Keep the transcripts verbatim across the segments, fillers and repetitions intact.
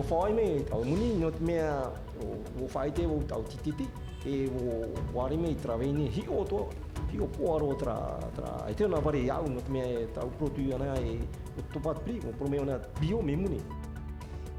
Fai mai tau muni, nō te mea, o, o faʻaite o tau tititi, e o ware mai tara vei nei, hiʻo toa, hiʻo poaro tara, tara, e te ona vare au, nō te mea e tau protu ana e, o topa pri, o prome ona bio me muni.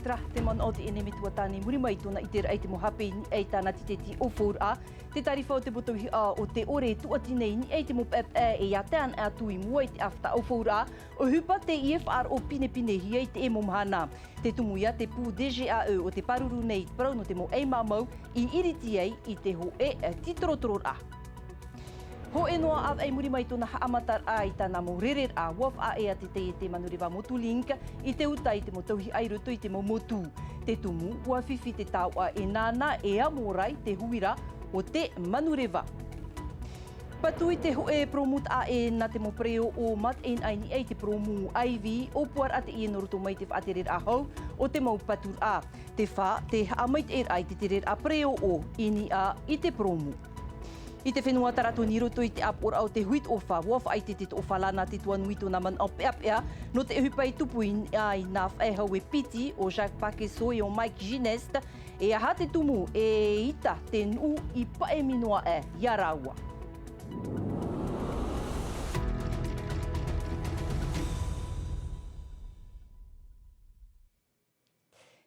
Tara, te manaʻo o te ʻene metua tāne muri mai tōna i te raʻi te mau hape i niʻa i tāna tititi ʻōfauraʻa. Te tarifa o te mau tauihaʻa o te ʻore e tūʻati nei i niʻa i te mau paepae e ia tae ana atu i mua i te ʻāfata ʻōfauraʻa, ʻohipa tei faʻaroʻo pinepinehia i te ʻē mau mahana. Te tumu ia te pū D G A E o te pāruru nei i te parau nō te mau ʻaimāmau i iriti ai i te hōʻē titorotororaʻa. Hōʻē noa ʻāvaʻe i muri mai tōna haʻamataraʻa i tāna mau rereraʻa, ua faʻaea te taiete manureva Motu Link i te uta i te mau tauihaʻa i roto i te mau motu. Te tumu, ua fifi te taoʻa e nāna e amo ra i te huira o te manureva. Patu i te hōʻē purōmu taʻa ʻē nā te mau pereoʻo mataʻeinaʻa i niʻa i te purōmu I V, ʻōpuaraʻa teie nō roto mai i te faʻatereraʻa hou o te mau paturaʻa. Te fā, te haʻamaitaʻiraʻa i te tereraʻa pereoʻo i niʻa i te purōmu. I te fenua Taratoni i roto i te ʻāpoʻoraʻa o te Huitoʻofa, ua faʻaʻite te toʻofa lana te tuanui i tōna manaʻo peʻapeʻa nō te ʻohipa i tupu i niʻa i nā faʻehau e piti, o Jacques Paquesso e o Mike Gineste. E aha te tumu e ʻita te nuʻu i paʻemi noa aʻe ia rāua?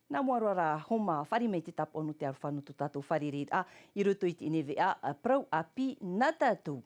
Nā mua roa rā, Homa, fāriʻi mai te tāpaʻo nō te aroha nō tō tātou fārereiraʻa i roto i teie nei veʻa, ā, parau ʻāpī nā tātou.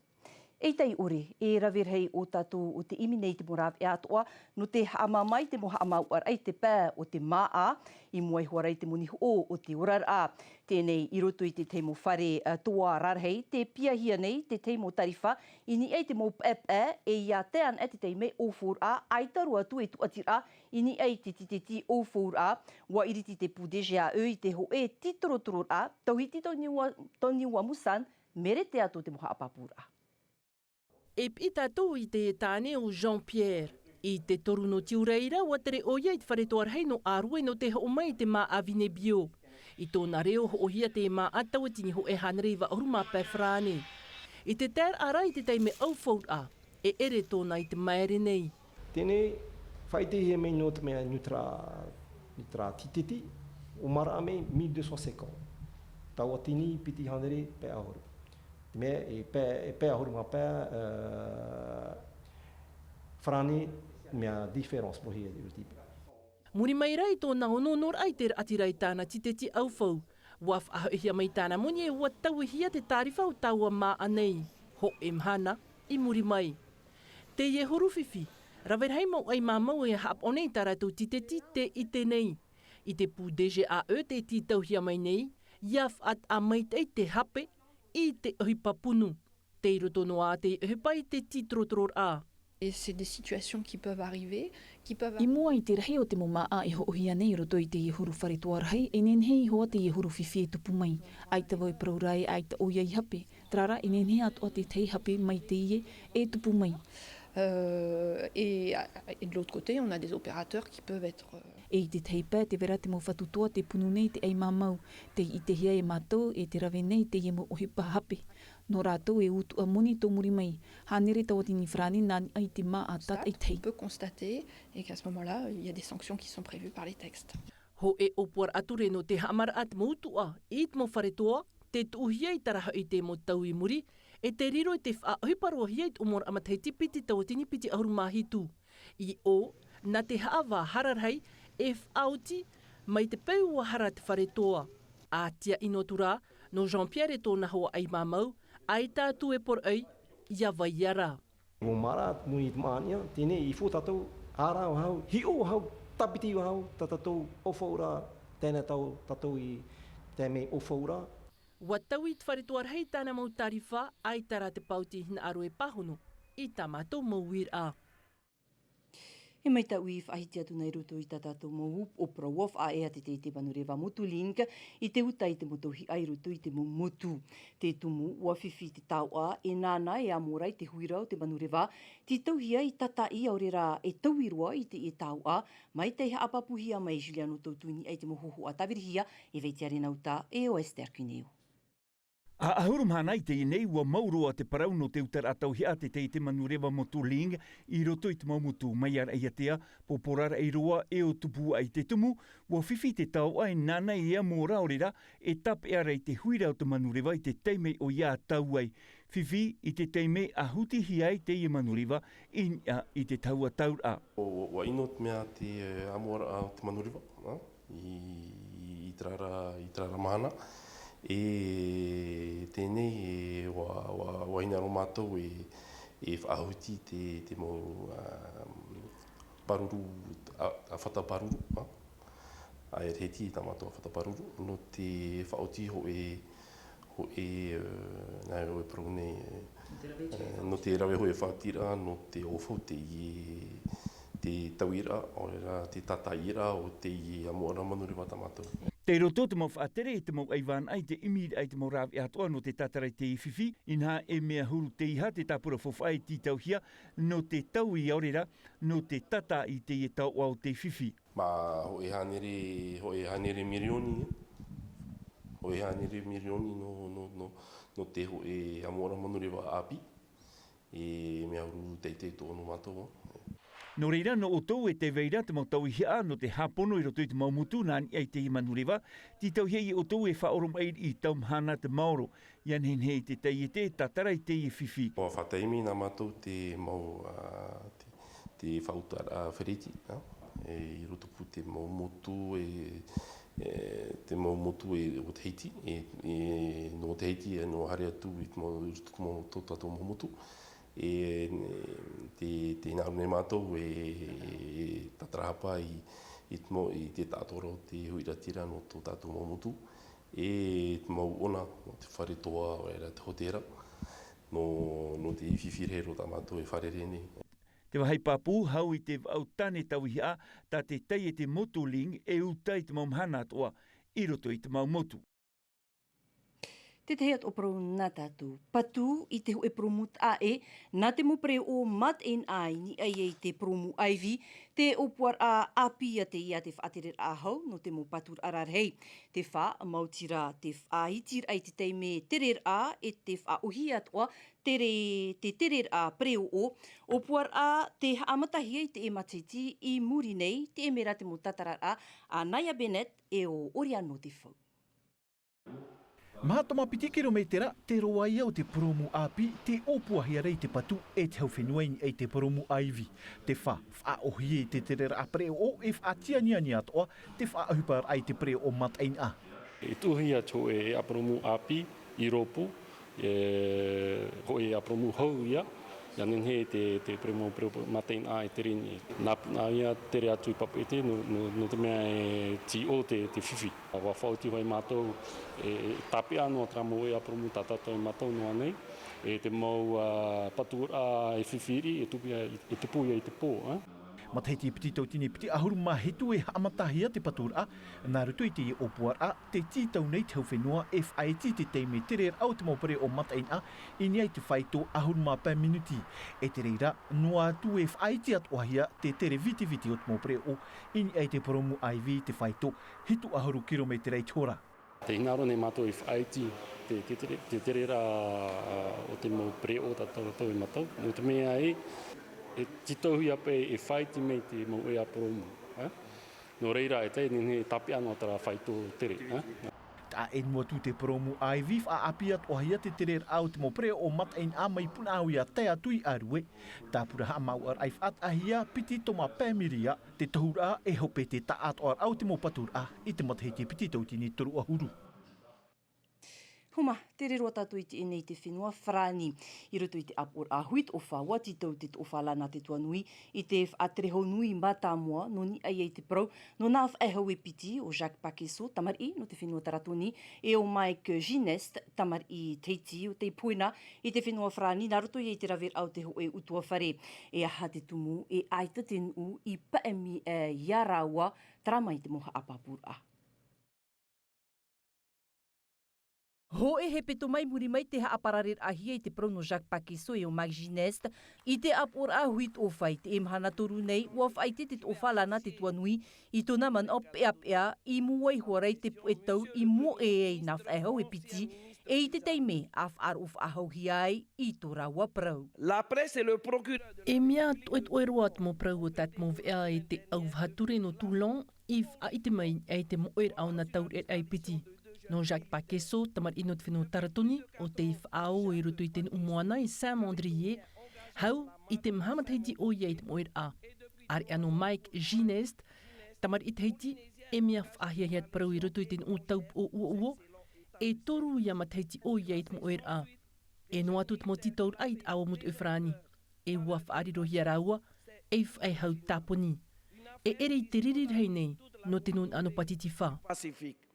Eʻita ʻore, e rave rahi ʻo tātou o te ʻimi nei i te mau rāveʻa atoʻa, nō te haʻamāmā i te mau haʻamāuʻaraʻa i te pae o te māʻa, i mua iho ā ra i te moni hoʻo o te oraraʻa. Teie nei i roto i te tahi mau fare, ā, toa rarahi, tē piahia nei te tahi mau tarifa i niʻa i te mau paepae, e ia tae ana te taime ʻōfauraʻa, ʻaita roa atu e tūʻatiraʻa i niʻa i te tititi ʻōfauraʻa. Ua iriti te pū D G A E i te hōʻē titorotororaʻa, tauhiti Toniua, Toniua Musan, Mere Teato te mau haʻapāpūraʻa. E piʻi tātou i te tāne o Jean-Pierre. I te toru nō tiurai ra, ua tere ʻoia i te fare toa rahi nō Arue nō te hoʻo mai i te māʻa vine bio. I tōna reo, hoʻohia te māʻa tauatini hōʻē hānere iva ʻahuru mā pae farāne. I te taeraʻa ra i te taime ʻōfauraʻa, e ʻere tōna i te maere nei. Teie nei, faʻaʻitehia mai nō te mea nutera, nutera tititi, ʻōmaraʻa mai mille deux cent cinquante. Tauatini piti hānere pae ʻahuru. Te mea, e pae, e pae ʻahuru mā pae, ā, farāne, mea différence, rohi e te ʻūtipa. Muri mai ra i tōna onoonoraʻa i te raʻatira i tāna tititi ʻaufau, ua faʻahoʻihia mai tāna moni e ua tauihia te tārifa o taua māʻa nei, hōʻē mahana i muri mai. Teie huru fifi, rave rahi mau ʻaimāmau e haʻapaʻo nei i tā rātou tititi tē ʻite nei. I te pū D G A E tē tītauhia mai nei, ia faʻataʻa maitaʻi te hape i te ʻohipa punu. Tei roto noa te ʻohipa i te titorotororaʻa. Et c'est des situations qui peuvent arriver, qui peuvent I mua i te rahi o te mau māʻa e hoʻohia nei i roto i teie huru fare toa rahi, e nehenehe iho ā teie huru fifi e tupu mai. ʻAita vau e parau ra ē ʻaita ʻoia i hape. Terā rā, e nehenehe atoʻa te tahi hape mai teie e tupu mai. Euh, et, et de l'autre côté, on a des opérateurs qui peuvent être, euh, E i te tahi pae, tē vai ra te mau fatu toa tē punu nei te ʻaimāmau, tē ʻitehia e mātou e tē rave nei teie mau ʻohipa hape. Nō rātou e utuʻa moni tō muri mai, hānere tauatini farāne nā niʻa i te māʻa tātaʻitahi. On peut constater, et qu'à ce moment-là, il y a des sanctions qui sont prévues par les textes. Hōʻē ʻōpuaraʻa ture nō te haʻamaraʻa te mau utuʻa i te mau fare toa, tē tuʻuhia i terā hoʻi te mau tau i muri, e tē riro i te faʻaʻohipa roahia i te ʻōmuaraʻa matahiti piti tauatini piti ʻahuru mā hitu. I ʻō, nā te haʻavā hara rahi e faʻaoti mai te peu ua hara te fare toa. ʻA tiaʻi noa atu rā, nō Jean-Pierre e tōna hoa ʻaimāmau, ʻaita atu e poroʻi, ʻia vai ra. ʻŌmaraʻa, moni i te māʻa, teie nei, i fō tātou, ʻāraʻa vau, hiʻo vau, tāpiti vau, tā tātou ʻōfauraʻa, teie nei tātou i te mea ʻōfauraʻa. Ua taui te fare toa rahi i tāna mau tārifa, ʻaita rā te paoti hinaʻaro e pāhono i tā mātou mau uiraʻa. E mai tāʻui faʻahiti atu nei i roto i tā tātou mau upoʻo parau, ua faʻaea te, te, te manureva Motu Link i te uta i te mau tauihaʻa i roto i te mau motu. Te tumu, ua fifi te taoʻa, e nāna e amo ra i te huira o te manureva, tītauhia i tataʻi ʻaore rā e taui roa i te, e taoʻa, mai tei haʻapāpūhia mai Juliano Tautuni ai te mau hōhoʻa tāvirihia e Vaitia Renauta e o Esther Cuneo. ʻAhuru mahana i teie nei, ua mau roa te parau nō te utaraʻa tauihaʻa te taiete manureva Moto Ling i roto i te mau motu mai iā Raʻiātea, Poporaʻa i roa e ʻo Tupuaʻi i te tumu. Ua fifi te taoʻa e nāna e amo ra ʻaore rā e tāpeʻa ra i te huira o te manureva i te taime ʻoia a tau ai. Fifi i te taime a hutihia ai teie manureva i niʻa i te tahua tauraʻa. Ua ʻino te mea te amoraʻa o te manureva i i te rara i te rara mahana. E tēnei e ua ua ua hinaʻaro mātou e e faʻahuti te te mau paruru a fata paruru a e reheti tā mātou a fata paruru nō te faʻaoti hoʻe hoʻe nā e hoʻe parau nei nō te rave hoʻe faʻaotiraʻa nō te ʻōfau te i te tauiraʻa ʻaore rā te tātaʻiraʻa o te i amoraʻa manureva tā mātou. Tei roto te mau faʻatere i te mau ʻaivānaʻa i te ʻimiraʻa i te mau rāveʻa atoʻa nō te tātara i te fifi. Inaha e mea huru teiaha te tāpura faufaʻa e tītauhia nō te taui ʻaore rā nō te tātaʻi i te taoʻa o te fifi. Mā hoʻe hānere hoʻe hānere mirioni hoʻe hānere mirioni nō nō nō nō te hoʻe amoraʻa manureva ʻāpī. E mea huru teitei tō ʻono mātou. Nō reira nō ʻoutou e te vaira te mau tauihaʻa nō te hāpono i roto i te mau motu nā niʻa i te manureva. Tītauhia i ʻoutou e faʻaoromaʻi i tau mahana te maoro ia nehenehe i te taiete e tātara i te fifi. Ua faʻataimi nā mātou te mau te faʻautaraʻa fereti i roto pū te mau motu e te mau motu e o te heiti e nō te heiti e nō haere atu i te mau i roto te mau tō tātou mau motu. E te te hinaʻaro nei mātou e tātarahapa i i te mau i te taʻatoʻa o te huiratira nō tō tātou mau motu e te mau ʻona o te fare toa ʻaore rā te hōtēra nō nō te fifi rehero tā mātou e fārerei nei. Te vāhi pāpū hau i te vaʻu tāne tauihaʻa tā te taiete Moto Ling e uta i te mau mahana atoʻa i roto i te mau motu. Tētahi atu o parau nā tātou patu i te hoʻe purōmu taʻa ʻē nā te mau pereʻoʻo mataʻeinaʻa i niʻa i te purōmu ʻaivi. Te ʻōpuaraʻa ʻāpī ia te ia te faʻatereraʻa hau nō te mau paturaʻa rarahi. Te fā maoti rā te faʻaitiraʻa i te taime tereraʻa e te faʻaʻohie atoʻa tere te tereraʻa pereʻoʻo. ʻŌpuaraʻa te haʻamatahia i te matahiti i muri nei te ʻēmera te mau tātararaʻa a Naya Bennett e ʻo Oriano Defau. Maha tama piti kirometera te roa ia o te purōmu ʻāpī te ʻōpuahia ra i te patu e te hau fenua i niʻa i te purōmu ʻaivi. Te fā faʻaʻohie i te tereraʻa pereʻoʻo e faʻatianiani atoʻa te faʻaʻohiparaʻa i te pereʻoʻo mataʻeinaʻa. E tuʻuhia te hoʻe ʻāpurōmu ʻāpī i rōpū e hoʻe ʻāpurōmu hou ia ia nehenehe te te purōmu pereʻoʻo mataʻeinaʻa e tere nei nā puna ia tere atu i papeʻete nō nō te mea e tīʻo te te fifi. Ua faʻaoti hoʻi mātou e tāpeʻa noa terā mau ʻāpurōmu tā tātou i mātou noa nei e te mau paturaʻa e fifi riʻi e tupu ia i te pō. Matahiti piti tauatini piti ʻahuru mā hitu e haʻamatahia te paturaʻa nā roto i te ʻōpuaraʻa te tītau nei te hau fenua e faʻaiti i te taime tereraʻa o te mau pereʻoʻo mataʻeinaʻa i niʻa i te faito ʻahuru mā pae minuti. E te reira noa atu e faʻaiti atoʻahia te tere vitiviti o te mau pereʻoʻo i niʻa i te purōmu ʻaivi i te faito hitu ʻahuru kirometera i te hora. Te hinaʻaro nei mātou e faʻaiti te te tere te tereraʻa o te mau pereʻoʻo tā tātou e mātou nō te mea e e tītauhia paʻi e faʻaiti mai te mau ʻāpurōmu. Nō reira e tae nei e tāpeʻa noa terā faito tere. Taʻa ʻē noa atu te purōmu ʻaivi faʻaʻāpī atoʻahia te tereraʻa o te mau pereʻoʻo mataʻeinaʻa mai Punaʻauia tae atu i ʻĀrue. Tāpura haʻamāuʻaraʻa i faʻataʻahia piti toma pae miria te tohuraʻa e hope te taʻatoʻaraʻa o te mau paturaʻa i te matahiti piti tauatini toru ʻahuru. Huma, tere roa tātou i teie nei i te fenua Farāni. I roto i te ʻāpoʻoraʻa Huit o Fa ua tītau te toʻofa lana te tuanui i te faʻaterehau nui mātāmua nō niʻa ia i te parau nō nā faʻehau e piti o Jacques Paquesso tamariʻi nō te fenua Taratoni e o Mike Gineste tamariʻi Tahiti o tei poina i te fenua Farāni nā roto ia i te raveraʻa o te hoʻe ʻutuāfare. E aha te tumu e ʻaita te nuʻu i paʻemi ia rāua? Tara mai te mau haʻapāpūraʻa. Hoʻe hepetoma i muri mai te haʻaparareraʻahia i te parau nō Jacques Paquesso e o Mike Gineste i te ʻāpoʻoraʻa Huit o Fa i te mahana toru nei ua faʻaite te toʻofa lana te tuanui i tōna manaʻo peʻapeʻa i mua iho ra i te puʻe tau i moʻe ai nā faʻehau e piti E i te taime a faʻaroʻo faʻahouhia ai i tō rāua parau. La presse et le procureur de E mea toʻetoʻe roa te mau parau o tā te mau veʻa e te ʻauvaha ture nō Toulon, i faʻaʻite mai ai te moʻeraʻa o nā taureʻareʻa piti. Nō Jacques Paquesso, tamariʻi nō te fenua Taratoni, ʻo tei faʻaō i roto i te nuʻu moana i Saint-Mandrier, hau i te maha matahiti ʻoia i te moʻeraʻa. ʻĀreʻa nō Mike Gineste, tamariʻi Tahiti, e mea faʻahiahia te parau i roto i te nuʻu taupoʻo uouo, e toru ia matahiti ʻoia i te moʻeraʻa. E noa atu te mau tītauraʻa i te ʻāua motu farāni. E ua faʻarirohia rāua ei faʻehau tāponi. E ʻere i te riri rahi nei nō te nūnaʻa nō Pātitifā. Pacifique.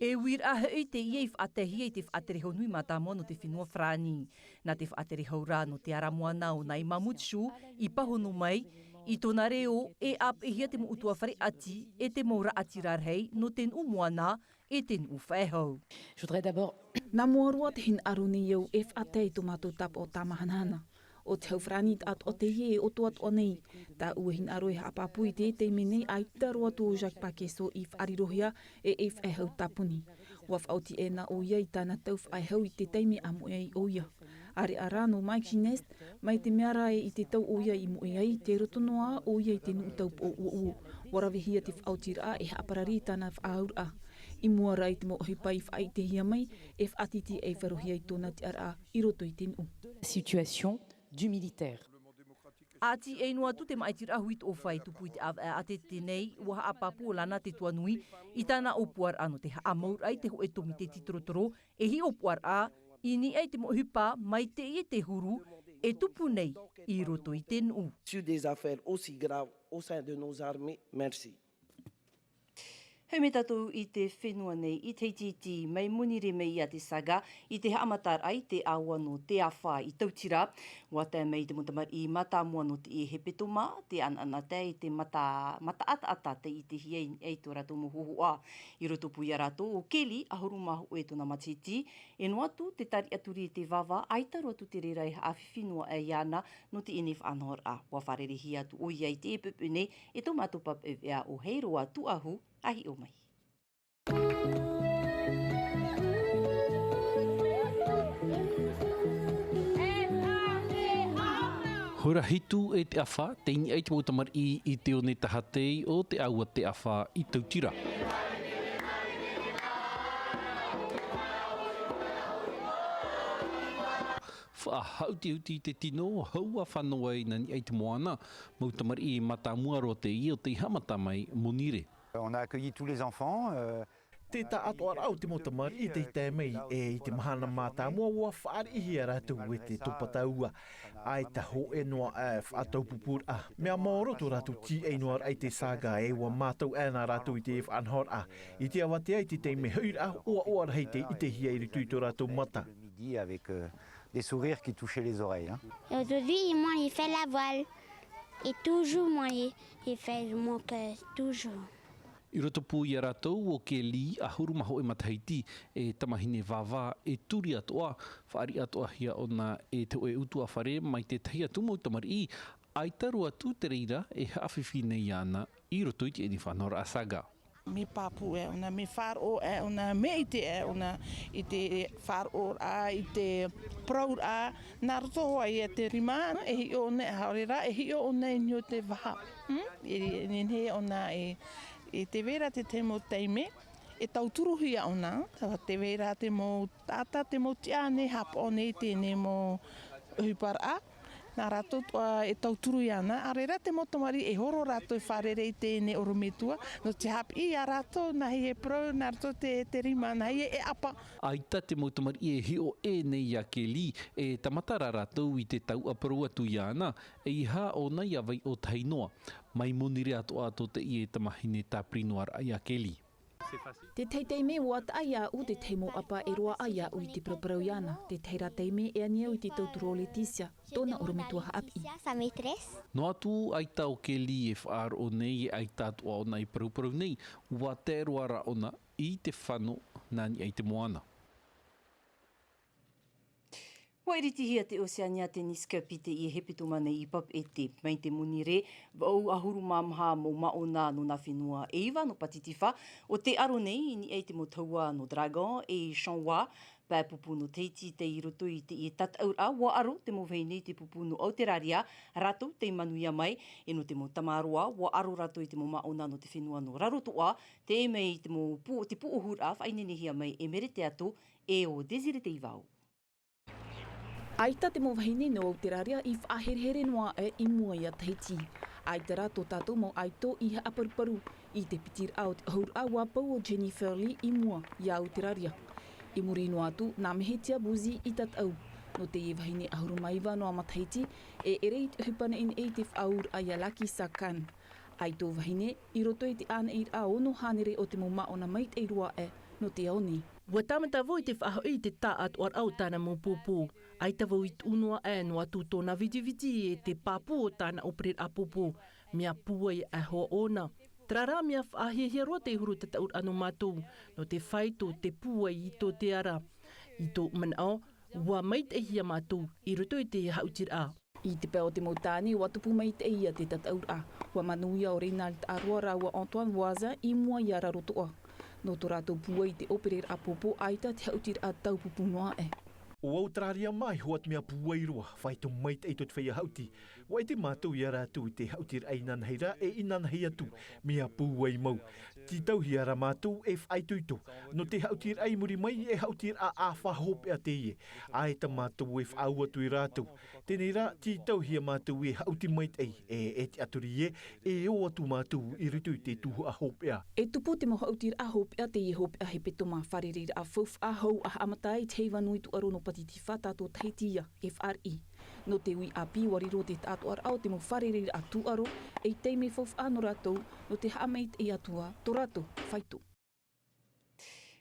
E uiraʻa hoʻi teie i faʻataehia i te faʻatere hau nui mātāmua nō te fenua farāni. Nā te faʻatere hau rā nō te ara moana o nai Mamoudzou i pāhono mai i tōna reo, e ʻāpeʻehia te mau ʻutuāfare ʻati e te mau raʻatira rahi nō te nuʻu moana e te nuʻu faʻehau. Je voudrais d'abord Nā mua roa te hinaʻaro nei au e faʻatae i tō mātou tāpaʻo tāmahanahana. ʻO te hau farāni taʻatoʻa teie e ʻoto atoʻa nei. Tāʻu e hinaʻaro e haʻapāpū i te taime nei, ʻaita roa atu ʻo Jacques Paquesso i faʻarirohia e ei faʻehau tāponi. Ua faʻaoti ʻē na ʻoia i tāna tau faʻehau i te taime a moʻe ai ʻoia. ʻĀreʻa rā nō Mike Gineste, mai te mea rā e i te tau ʻoia i moʻe ai, tei roto noa ʻoia i te nuʻu taupoʻo uouo. Ua ravehia te faʻaotiraʻa e haʻaparari i tāna faʻaauraʻa. I mua rā i te mau ʻohipa i faʻaʻitehia mai, e faʻatītīʻaifarohia i tōna tiʻaraʻa i roto i te nuʻu. Situation du militaire. ʻĀtīʻai noa atu te māʻitiraʻa huitoʻo fā e tupu i te ʻāvaʻe ʻātete nei, ua haʻapāpū ʻo Lana Tetuanui i tāna ʻōpuaraʻa nō te haʻamauraʻa i te hōʻē tōmite tītorotoro e hiʻopoʻaraʻa i niʻa i te mau ʻohipa mai teie te huru e tupu nei i roto i te nuʻu. Sur des affaires aussi graves au sein de nos armées. Merci. Hei mai tātou i te fenua nei, i Tahiti, mai Monirē mai ia te saga, i te haʻamataraʻa i te ʻāua nō Te Āfa i Tautira. Ua tae mai te mau tamariʻi mātāmua nō teie hepetoma, te ʻanaʻanatae i te mata, mata ʻataʻata tei ʻitehia i niʻa i tō rātou mau hōhoʻa. I roto pū ia rātou ʻo Kelly, ʻahuru mā hōʻē tōna matahiti, e noa atu te tariʻaturi i te vāvā, ʻaita roa atu te reira e haʻafifi noa aʻe iāna nō teie nei faʻanahoraʻa. Ua fārerei atu ʻoia i teie poʻipoʻi nei, e tō mātou papaʻi veʻa ʻo Heiroa Tuʻahu, a hiʻo mai. Hora hitu e te ʻāfa, tei niʻa i te mau tamariʻi i te one tahatei o te ʻāua Te Āfa i Tautira. Faʻahautihuti te tino, hau a fano ai nā niʻa i te moana, mau tamariʻi mātāmua roa teie o tei haʻamata mai Monirē. On a accueilli tous les enfants, euh, Te taʻatoʻaraʻa o te mau tamariʻi tei tae mai, e i te mahana mātāmua ua fāriʻihia rātou e te topa taua. ʻAita hōʻē noa aʻe faʻataupupūraʻa. Mea maoro tō rātou tīaʻi noa raʻa i te saga, e ua mātau aʻe nā rātou i te faʻanahoraʻa. I te avatea i te taime hoʻiraʻa, ʻoaʻoa rahi tei ʻitehia i roto i tō rātou mata. Midi avec, euh, des sourires qui touchaient les oreilles, hein. Et aujourd'hui, moi, il fait la voile. Et toujours, moi, il, il fait mon cœur, toujours. I roto pū ia rātou ʻo Kelly, ʻahuru mā hōʻē matahiti, e tamahine vāvā, e turi atoʻa, fāriʻi atoʻahia ʻōna e te hōʻē ʻutuāfare mai te tahi atu mau tamariʻi, ʻaita roa atu te reira e haʻafifi nei iāna i roto i teie nei faʻanahoraʻa saga. Mea pāpū aʻe ʻōna, mea faʻaroʻo aʻe ʻōna, mea ʻite aʻe ʻōna i te faʻaroʻoraʻa, i te parauraʻa, nā roto hoʻi ia te rima, e hiʻo ʻōna, e haere rā, e hiʻo ʻōna i niʻa i te vaha. Hmm? E, e nehenehe ʻōna e, e tē vai ra te tahi mau taime, e tauturuhia ʻōna, tē vai ra te mau taʻata, te mau tiʻa nei, haʻapaʻo nei i teie nei mau ʻohiparaʻa. Nā rātou atoʻa e tauturu iāna, ʻaore rā te mau tamariʻi e horo rātou e fārerei i teie nei ʻorometua, nō te haʻapiʻi ia rātou, nā hea e parau, nā roto te, te rima, nā hea e ʻapa. ʻAita te mau tamariʻi e hiʻo ʻē nei iā Kelly, e tāmata rā rātou i te tauʻa parau atu iāna, ʻeiaha ʻōna ia vai ʻōtahi noa. Mai Monirē atoʻa tō teie tamahine tāpiri noa raʻa iā Kelly. Te tahi taime ua taʻa iāʻu te tahi mau ʻapa e roaʻa iāʻu i te paraparau iāna. Te tahi rā taime e ani au i te tauturu o Laetitia, tōna ʻorometua haʻapiʻi. Sa maîtresse. Noa atu ʻaita ʻo Kelly e faʻaroʻo nei e ʻaita atoʻa ʻōna i paraparau nei, ua tae roa rā ʻōna i te fano nā niʻa i te moana. Ua iritihia te Oceania Tennis Cup i teie hepetoma nei i Papeʻete. Mai te Monirē, vaʻu ʻahuru mā maha mau māʻona nō nā fenua e iva nō Pātitifā, ʻo tē aro nei i niʻa i te mau tahua nō Dragons e Changhua, pae pupu nō Tahiti tei roto i teie tataʻuraʻa, ʻua aro te mau vahine i te pupu nō Auteraria, rātou tei manuia mai, e nō te mau tamaroa, ʻua aro rātou i te mau māʻona nō te fenua nō Rarotoʻa, tei mai i te mau pū-, te pūʻohuraʻa faʻaineinehia mai e Mere Teato, e ʻo Désiré Teivao. ʻAita te mau vahine nō Auteraria i faʻaherehere noa aʻe i mua iā Tahiti. ʻAita rā tō tātou mau ʻaito i haʻaparuparu i te pitiraʻa o te ʻahuraʻa ʻua pau ʻo Jennifer Lee i mua iā Auteraria. I muri noa atu, nā Mehetia Buzi i tataʻu. Nō teie vahine ʻahuru mā iva noa matahiti, e ʻere i te ʻohipa neʻineʻi i te faʻaauraʻa iā Lucky Sakan. ʻAito vahine, i roto i te ʻānaʻiraʻa ono hānere o te mau māʻona maitaʻi roa aʻe nō te ao nei. ʻUa tāmata vau i te faʻahoʻi i te tāʻātoʻaraʻa o tāna mau pōpō. ʻAita vau i tuʻu noa aʻe noa atu tōna vitiviti e te pāpū o tāna ʻōpereraʻa pōpō. Mea pūai aʻe hoʻi ʻōna. Terā rā mea faʻahiahia roa te huru tataʻuraʻa nō mātou, nō te fāito, te pūai i tō te ara. I tōʻu manaʻo, ʻua maitaʻihia mātou i roto i te haʻutiraʻa. I te pae o te mau tāne, ʻua tupu maitaʻi ia te tataʻuraʻa. ʻUa manuia ʻo Reynald Aroa rāua Antoine Voisin i mua iā Rarotoʻa. Nō tō rātou pūai i te ʻōpereraʻa pōpō, ʻaita te haʻutiraʻa taupupu noa aʻe. ʻO Auteraria mā, e hoʻi atu mea pūai roa, fāito maitaʻi tō te feiā haʻuti. ʻUa ʻite mātou iā rātou i te haʻutiraʻa inanahi ra, e inanahi atu, mea pūai mau. Tītauhia rā mātou e faʻaitoito. Nō te haʻutiraʻa i muri mai, e haʻutiraʻa ʻāfa hopeʻa teie. ʻAita mātou e faʻaau atu iā rātou. Teie rā, tītauhia mātou e haʻuti maitaʻi, e, e tiʻaturi ē, e ō atu mātou i roto i te tuhaʻa hopeʻa. E tupu te mau haʻutiraʻa hopeʻa teie hopeʻa hepetoma, fārereiraʻa faufaʻa hou ʻa haʻamata ai te heiva nui tūʻaro nō Pātitifā, tā tō Tahiti ia e fāriʻi. Nō te uʻi ʻāpī, ʻua riro te tāʻātoʻaraʻa o te mau fārereiraʻa tūʻaro ei taime faufaʻa nō rātou, nō te haʻamaitaʻi atu ā tō rātou fāito.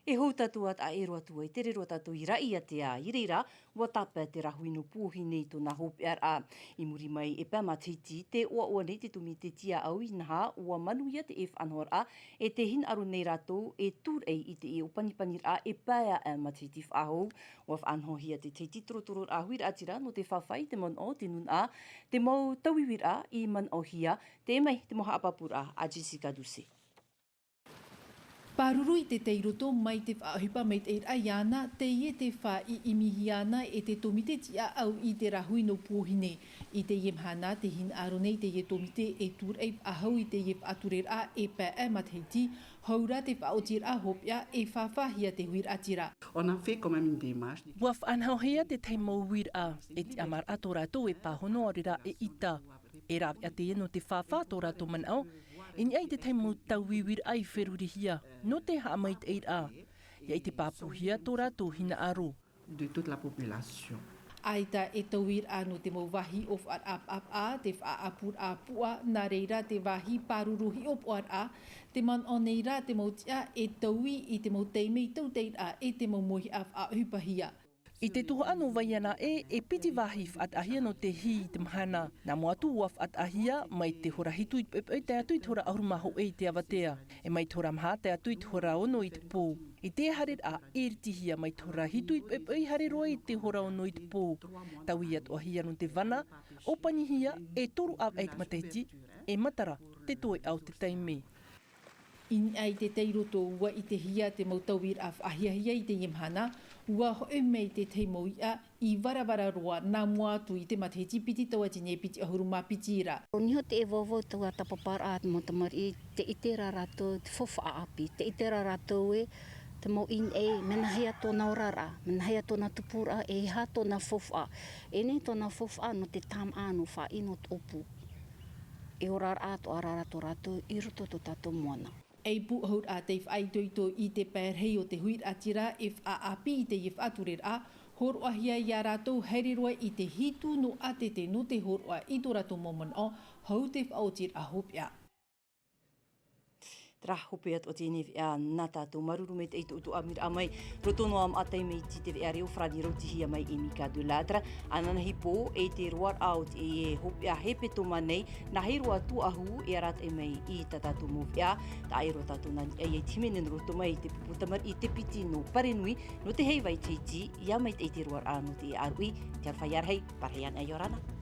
E hou tātou ā taʻa ʻē roa atu ai, tere roa tātou i Raʻiātea. I reira, ʻua tāpae te rāhui nō Puohine i tōna hopeʻaraʻa. I muri mai e pae matahiti, tē ʻoaʻoa nei te tōmite tiaʻau inaha, ʻua manuia te faʻanahoraʻa, e tē hinaʻaro nei rātou e tūraʻi i te ʻōpanipaniraʻa e pae aʻe matahiti faʻahou. ʻUa faʻanahohia te Tahiti Torotororaʻa Huiraʻatira nō te fāfā i te manaʻo, te nūnaʻa, te mau tauiuiraʻa i manaʻohia, teie mai te mau haʻapāpūraʻa a Jessica Doucet. Pāruru i te tairoto mai te faʻaʻohipa maitaʻiraʻa iāna, teie te faʻaʻimihia ana e te tōmite tiaʻau i te rāhui nō Puohine. I teie mahana, tē hinaʻaro nei teie tōmite e tūraʻi faʻahou i teie faʻatureraʻa e pae aʻe matahiti, hou rā te faʻaotiraʻa hopeʻa e fāfāhia te huiraʻatira. On a fait quand même une démarche. ʻUa faʻanahohia te tahi mau uiraʻa, e tiʻamāraʻa tō rātou e pāhono aore rā e ʻita. E rāveʻa teie nō te fāfā tō rātou manaʻo, i niʻa i te tahi mau tauiuiraʻa i ferurihia, nō te haʻamaitaʻiraʻa. ʻIa ʻite pāpūhia tō rātou hinaʻaro. De toute la population. ʻAita e tauiraʻa nō te mau vāhi ʻōfaʻaraʻa paʻapaʻa, te faʻaʻapuraʻa puʻa, nā reira te vāhi pāruru hiʻopoʻaraʻa, te manaʻo nei rā te mau tiʻa e taui i te mau taime i tautei ra e te mau mōhiʻa faʻaʻohipahia. I te tuhaʻa nō Vaiana ē, e piti vāhi faʻataʻahia nō te hī i te mahana. Nā mua atu ʻua faʻataʻahia, mai te hora hitu i te poʻipoʻi tae atu i te hora ʻahuru mā hōʻē i te avatea. E mai te hora maha tae atu i te hora ono i te pō. I te haereraʻa, e iritihia mai te hora hitu i te poʻipoʻi haere roa i te hora ono i te pō. Taui atoʻahia nō te vana, ʻōpanihia, e toru ʻāvaʻe i te matahiti, e matara te toeʻa o te taime. I niʻa i te tairoto, ʻua ʻitehia te mau tauiraʻa faʻahiahia i teie mahana, ʻua hoʻi mai te tahi mau iʻa i varavara roa nā mua atu i te matahiti piti tauatini e piti ʻahuru mā piti ra. ʻO niho te e vauvau taua tapaparaʻa te mau tamariʻi, tē ʻite ra rātou te faufaʻa ʻāpī, tē ʻite ra rātou ē te mau ʻīnaʻi, mea nāhea tōna oraraʻa, mea nāhea tōna tupuraʻa, e aha tōna faufaʻa. E nei tōna faufaʻa nō te tāmāʻa, nō faʻaʻino ʻōpū. E oraraʻa atoʻa ra tō rātou i roto tō tātou moana. Ei pūʻohuraʻa tei faʻaitoito i te pae rahi o te huiraʻatira e faʻaʻāpī i teie faʻatureraʻa, hōroʻahia iā rātou haere roa i te hitu nō ʻātete nō te hōroʻa i tō rātou mau manaʻo, hou te faʻaotiraʻa hopeʻa. Terā hopeʻa atoʻa teie veʻa nā tātou. Māuruuru maitaʻi i tō ʻoutou ʻāmuiraʻa mai. Roto noa maʻa taime iti te veʻa reo farāni rautihia mai e Mika Delattre. Ananahi pō, e te roaraʻa o te hopeʻa hepetoma nei, nā hei roa tūʻahu e arataʻi mai i tā tātou mau veʻa. Taʻa ʻē roa tātou nā niʻa i te hīmene nō roto mai i te pupu tamariʻi, te piti nō Parenui, nō te heiva i Tahiti, ʻia maitaʻi te roaraʻa nō te ʻāruʻi, te aroha ʻia rahi, pārahi ana ʻia ora na.